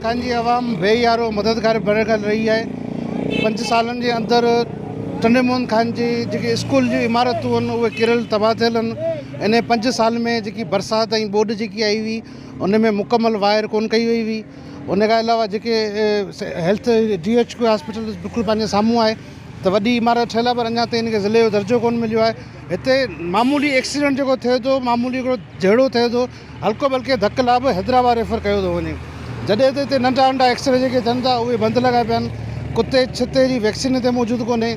خان جي عوام بي يارو مددگار بڻيل رهي آهي. پنج سالن جي اندر ٽنڊي محمد خان جي جيڪي اسڪول جون عمارتون آهن اهي ڪريل تباهه ٿيل آهن. انهي پنج سال ۾ جيڪي برسات ۽ ٻوڏ جيڪي آئي هئي ان ۾ مڪمل وائر ڪونه ڪئي وئي هئي. ان کان علاوه جيڪي health day H Q hospital بلڪل پنهنجي سامهون آهي ته وڏي عمارت ٺهيل آهي پر اڃا تائين ان کي ضلعي جو درجو ڪونه مليو آهي. هتي معمولي ايڪسيڊنٽ جيڪو ٿئي ٿو معمولي هڪڙو جهيڙو ٿئي ٿو هلڪو بلڪه ڌڪ لاء به حيدرآباد ريفر ڪيو ٿو وڃي جڏهن ته هتي ننڍا ننڍا ايڪسري جيڪي ٿين ٿا اهي بند لڳا پيا آهن ڪتي ڇتي جي ويڪسين هتي موجود ڪونهي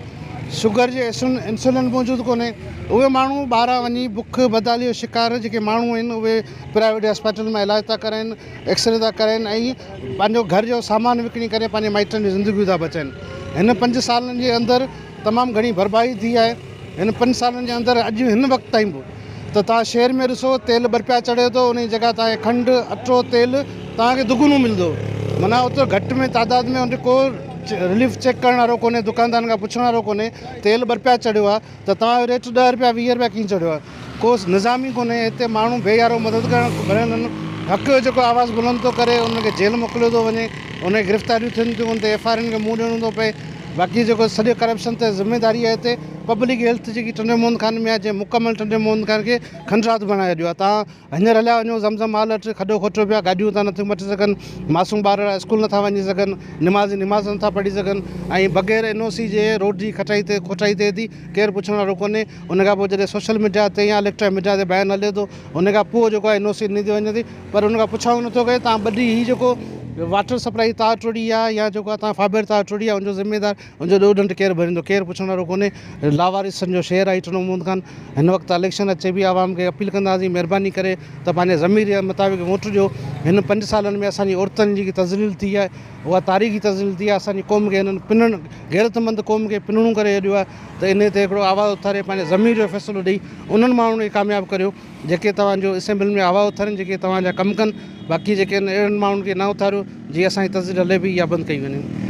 شگر جي انسولين موجود ڪونهي اهي ماڻهو ٻاهران وڃي بک بدحالي جو شڪار جيڪي ماڻهو آهن اهي پرائيويٽ هاسپيٽل ۾ علاج ٿا ڪرائين ايڪسري ٿا ڪرائين ۽ پنهنجو گهر جو سامان وڪڻي ڪري پنهنجي مائٽن جون زندگيون ٿا بچائين هن پنج سالن جي اندر تمام گهڻي بربادي ٿي آهي هن پنج سالن جي اندر اڄ هن وقت تائين به ته توهان شهر ۾ ڏسو تيل ٻه رپيا چڙهي ٿو ان جي جڳهه توهان کي کنڊ اٽو تيل توهان کي دگنو ملندو معنيٰ اوترو گهٽ ۾ تعداد ۾ ان تي ڪو رليف چيڪ ڪرڻ وارو ڪونهي دڪاندارن کان پڇڻ وارو ڪونهي تيل ٻه رپيا چڙهيو آهي ته توهان جو ريٽ ڏهه رپيا 20 رپيا ڪيئن چڙهيو آهي ڪو نظام ئي ڪونهي هتي ماڻهو بي يارو مدد ڪرڻ ڀريل آهن حق جو جيڪو آواز بلند ٿو ڪري ان کي جيل موڪليو ٿو وڃي ان کي گرفتاريون ٿين ٿيون ان تي ايف I آرن کي منهن ڏيڻو ٿو پئي باقي جيڪو سڄو ڪرپشن تي ذميداري آهي هتي پبلڪ هيلٿ جيڪي ٽنڊي محمد خان ۾ آهي جنهن مڪمل ٽنڊي محمد خان کي کنڊرات بڻائي ڇڏيو آهي تان هينئر هليا وڃو زم زم مال وٽ کڏو کوٽيو پيو آهي گاڏيون اتان نٿيون مٽي سگهن معصوم ٻارڙا اسڪول نٿا وڃي سگهن نمازي نماز نٿا پڙهي سگهن ۽ بغير اين او سي جي روڊ جي کٽائي تي کوٽائي ٿئي ٿي ڪير پڇڻ وارو ڪونهي ان کان پوء جڏهن سوشل ميڊيا تي يا اليڪٽرانڪ ميڊيا تي بيان هلي ٿو ان کان پوء جيڪو آهي اين او سي ڏني ٿي وڃي ٿي پر ان کان پڇاڻو نٿو ڪري تان ٻه ڏينهن هي جيڪو واٽر سپلائي تار ٽوڙي آهي يا جيڪو تان فابير تار ٽوڙي آهي ان جو ذميدار ان جو ڏوهه ڏنڊ ڪير ڀريندو ڪير پڇڻ وارو ڪونهي لاوارثن جو شهر آهي ٽنڊو محمد خان هن وقت اليڪشن اچي پئي عوام کي اپيل ڪنداسين مهرباني ڪري ته پنهنجي ضمير جي مطابق ووٽ ڏيو هن پنج سالن ۾ اسان جي عورتن جي جيڪي تذليل ٿي آهي اها تاريخي تذليل ٿي آهي اسان جي قوم کي هنن پنڻ غيرتمند قوم کي پنڻو ڪري ڇڏيو آهي ته انهي تي هڪڙو آواز اٿاري پنهنجي ضمير جو فيصلو ڏئي انهن ماڻهن کي ڪامياب ڪريو جيڪي توهان جو اسيمبلين ۾ آواز اٿارين جيڪي توهان جا ڪم ڪن باقي جيڪي آهن اهڙن ماڻهن کي نه اٿاريو جي اسان جي تذليل هلي پئي اها بند ڪئي وڃي.